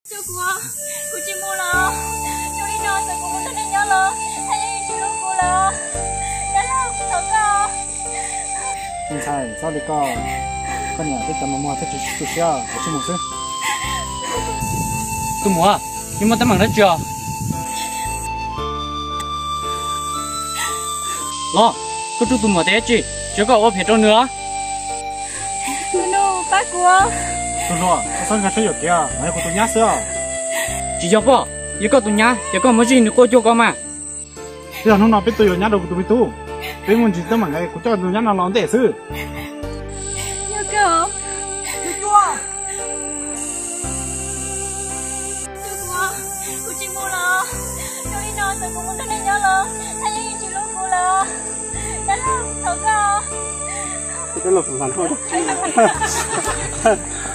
Txhob hlub kuv, kuv tsis mus lawm. Zoo li no txawm kuv mus nrog nej nyob los Thaj Yeeb yeej tsis hlub kuv lawm. Dab laug, thov koj. Me ntxhais, txhob li koj, koj niam thiab cov nus muag thiaj tsis tu siab, koj cia li mus xwb. Tus muam, yog muaj teeb meem dab tsi os? Los, koj rub tus muam tes dab tsi, tsis yog koj ua phem rau nws os. Tus nus, pab kuv. Tus hluas, koj txhob nkag siab yuam kev, no yog kuv tus nyab xwb os. Tsis yog poj, yog koj tus nyab, ces koj muaj zis nws quaj cuag koj mas. Yog hnub no peb tuaj yuav nyab rau kuv tus me tub, peb muaj ntsis teeb meem, kuv coj tus nyab no los ntej xwb. Yog kawg. Kuv tsis mus lawm. Zoo li no txawm kuv mus nrog nej nyob los Thaj Yeeb yeej tsis hlub kuv lawm. Dab laug, thov koj.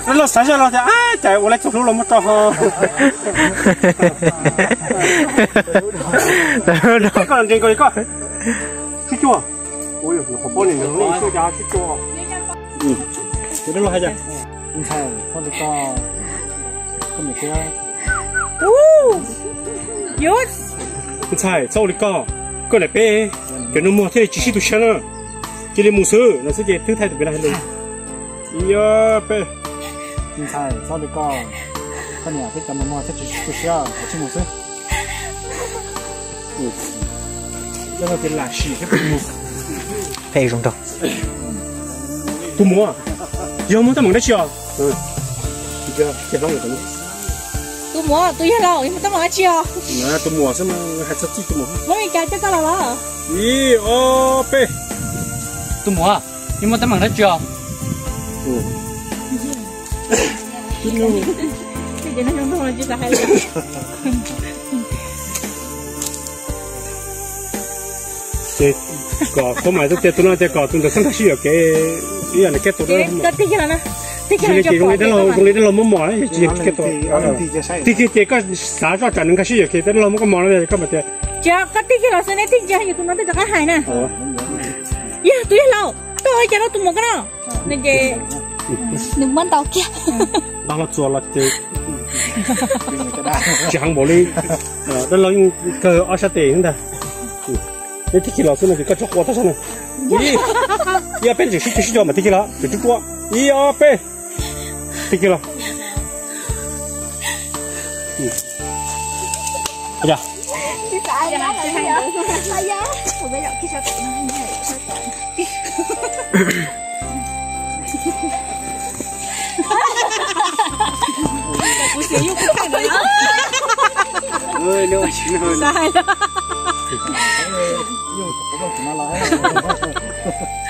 Dab laug xav zoj los tias, cas ua lawv txog hlub los muab rau ho. Koj nres nkaus li koj. Sib cuag. Ua qhov pob ni sib cuag. Dab laug hais tias, ntxhais, txhob li koj, koj niam thiab. Ntxhais, txhob ua li koj, koj niam peb cov nus muag thiaj li tsis sib tu siab na. Cia li mus xwb no xwb ces twb thaij tus pem no hais li. Ib peb. Ntxhais, txhob li koj, koj niam thiab cov nus muag thiaj tsis tu siab, koj cia li mus xwb. Phem zoo nraug. Tus muam, yog muaj teeb meem dab tsi os? Tus muam, tus yawg laus, yog muaj teeb meem dab tsi os? Tus muam xwb mas hais txog txij tus muam. Muab li cas coj koj los los? Ib ob peb. Tus muam, yog muaj teeb meem dab tsi os? Ces kom khuab mais tias tus no tias kom tus ntawd txhob nkag siab yuam kev, ib yam nws kiag tus dab laug. Zoo li dab laug muab mos na, tsis kiag tus. Tig kiag ces koj xav zoj tsam nws nkag siab yuam kev, dab laug muab koj mos no koj mam tias. Koj tig kiag los xwb neb tig ntsia yus tus no tej rov qab hais na. Yog tus yawg laus, koj ua li cas rau tus muam koj no? Nws muab ntaus kiag. Ntaus los txuas los ces tsis heev npaum li. Dab laug yeej kawg ob sab tes ntag. Neb tig kiag los xwb no ces koj tsuas quaj tag sab na. Ib peb tseem sib cog sib cog mas tig kiag los tseem tsis quaj. Ib ob peb. Tig kiag los.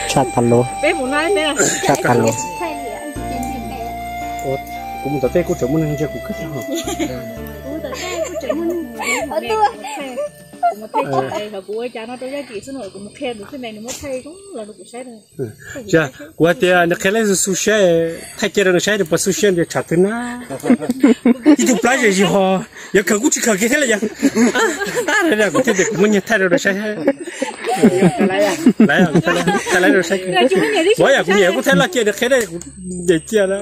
Tshaj tas lus. Tshaj tas lus. Kuv mus tom tej kuj tseem muaj neeg ntsia kuv kawg. Kuv hais tias nws qhia lej xu siab, thaij kiag rau nws saib nws puas xu siab nws tshav twg na. Ib tug plab ze zis ho, yuav khaws kuj tsis khaws kiag thiab li yog. Kuv thiaj tias kuv muab nyiag thaij rau nws saib. Thaij rau saib. Muab yam kuv nyiam kuj thaij laj kiag nws qhia dej kuv nyiam cia na.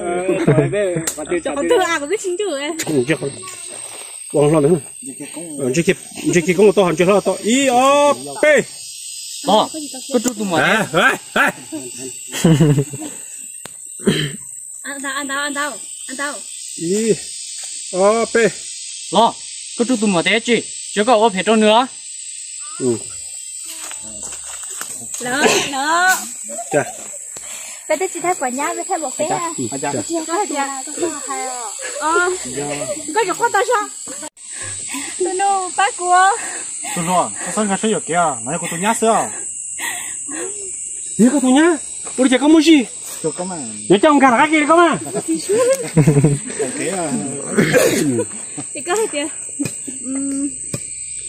Ua hlo ntawd. Ntsia kiag koob tau ho ntsia hlo tau ib ob peb. Ib ob peb. Los, koj rub tus muam tes dab tsi? Tsis yog koj ua phem rau nws os. Peb twb tsis thaij pom nyab, peb thaij pom peb. Koj tsis quaj tau zog. Tus nus, pab kuv. Tus hluas, koj txhob nkag siab yuam kev, no yog kuv tus nyab xwb os. Yog koj tus nyab, ua li cas koj muaj zis? Yuav coj nkag rov qab kiag li koj mas.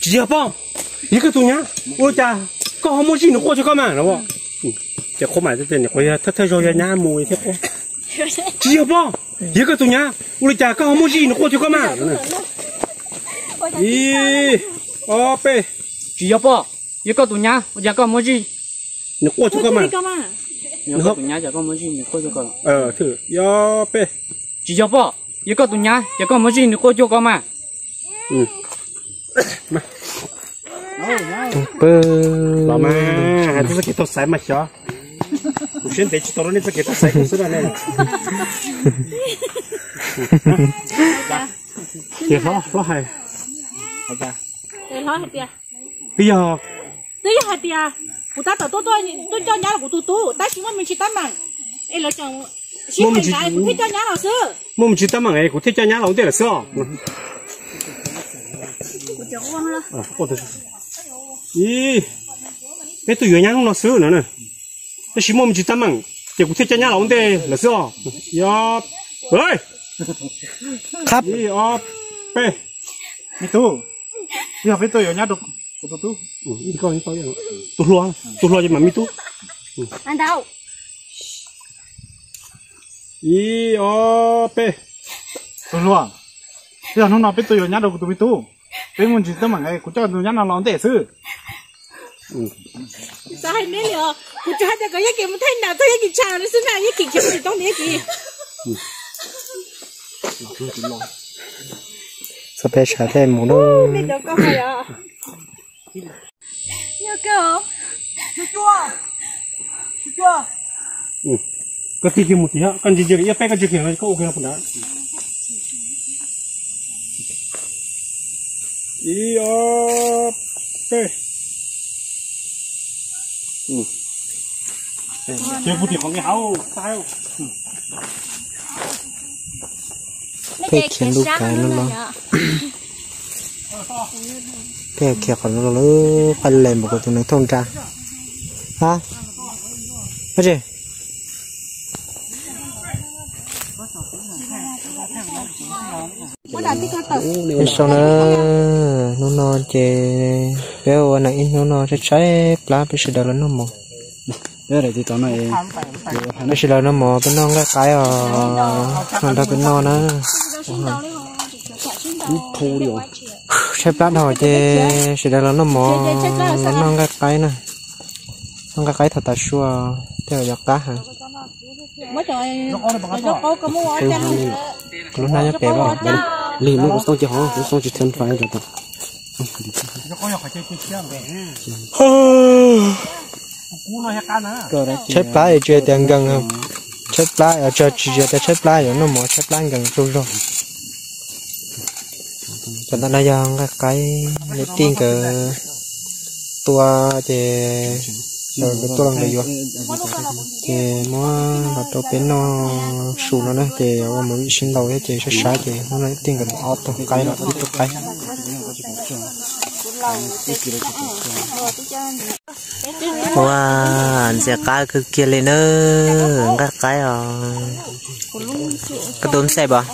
Tsis yog poj, yog koj tus nyab, ua li cas koj ho muaj zis nws quaj cuag koj mas no. Ces qhuab mais tias nws quaj yog thawj thawj zaug yog nyab mus thiab quaj. Tsis yog poj, yog koj tus nyab, ua li cas koj ho muaj zis nws quaj cuag koj mas. Ib ob peb. Tsis yog poj, yog koj tus nyab, ua cas koj muaj zis nws quaj cuag koj mas. Ib ob peb. Tsis yog poj, Yog koj tus nyab ces koj muab zij nws quaj cuag koj mas. Los mas, hais txoj kev tau xaiv mas xyov. Kuv siab ntev tsis tau rau nej txoj kev tau xaiv kuv xwb na ne. Ces hlob, hlob hais. Twb yog, twb yog hais tias kuv tab tom tuaj, tuaj coj nyab los kuv tus tub, tab sis muaj me ntsis tab meeg es lawv tseem sib muaj me ntsis, kuv thiaj coj nyab los xwb. Muaj me ntsis tab meeg es kuv thiaj coj nyab los ua ntej lawm xwb os. Ib, peb tuaj yuav nyab hnub no xwb no na, tab sis muaj me ntsis tab meeg ces kuv thiaj coj nyab los ua ntej lawm xwb os. Ib, ob, peb. Me tub, yog peb tuaj yuav nyab rau kuv tus tub. Tus hluas, tus hluas ces mam me tub. Ib, ob, peb. Tus hluas, yog hnub no peb tuaj yuav nyab rau kuv tus me tub, peb muaj ntsis teeb meem kuv coj tus nyab no los ntej xwb. Xav hais neb li os, kuv tsuas hais tias kom Yeej Kim mus thaij nram txog Yeej Kim tshaj li xwb na, Yeej Kim khiav mus tsis tau nws Yeej Kim. Txhob peb sawv thiaj mus lawm. Koj tig kiag mus tim, koj ntsia ntsia iab peb, koj ntsia kiag koj ua kiag puas nrad. Ib, ob, peb. Ces kuv tim qhov nqi hauv. Peb khiav lub kais no los, peb khiav qhov no los lawm, pab lem npaum ko tus neeg thooj nra. Ha, dab tsi? Peb sau na, hnub no ces peb ua neej ib hnub no tshaib tshaib plab, peb sawv daws los noj mov. Peb sawv daws noj mov, peb noj nqaij qaib os, no nrog peb noj na. Tshaib plab dhau ces sawv daws los noj mov, noj nqaij qaib na. Noj nqaij qaib thaum tav su thiaj yuav qab heev. Kuv lub hnab nyob pem. Lig muab kuv xoob cia hov, kuv xoob tsis thw fais rau tom. Tshaib plab es tsis hais tias nkees, tshaib plab, tsis hais tias tshaib plab, yuav noj mov tshaib plab nkees tsaug zog. Cov ntawm no yog nqaij qaib, niam tij nkawd tua ces nkawd tua los nkawd yuav, ces muab los rau peb noj su no na, ces ua movie sib ntaus thiab ces saib saib ces hnub no niam tij nkawd ob tug qaib los ib tug qaib. Ua ntxim qab kawg kiag li na, nqaij qaib os. Koj tus xej pom,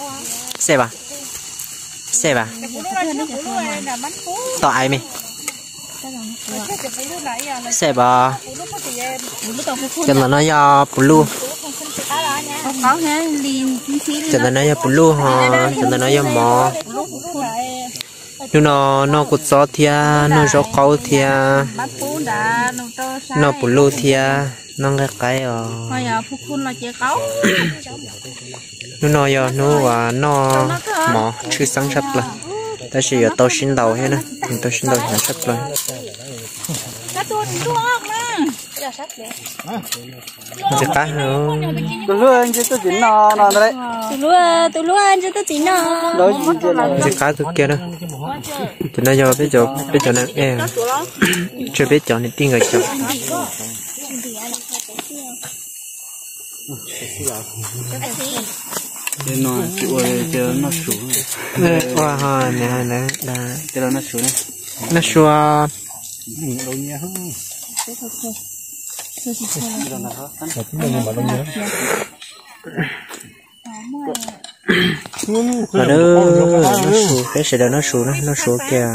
xej pom, xej pom, tom ais me, xej pom. Cov ntawm no yog pus luj, cov ntawm no yog pus luj ho, cov ntawm no yog mov. Hnub no noj kua txob thiab noj zaub qaub thiab noj pus luj thiab noj nqaij qaib os. Hnub no yog hnub uas noj mov tshwj xeeb tshaj plaws, tab sis yuav tau sib ntaus thiab na, yuav tau sib ntaus hnyav tshaj plaws. Ntxim qab heev. Tus hlub ntsia tuaj tim no no ntag. Tus hlub, tus hlub ntsia tuaj tim no. Ntxim qab kawg kiag na. Cov no yog peb cov, peb cov neeg es, tsis yog peb cov, niam tij nkawd cov. Ua ho, noj su. Noj su, peb sawv daws noj su na, noj su kiag.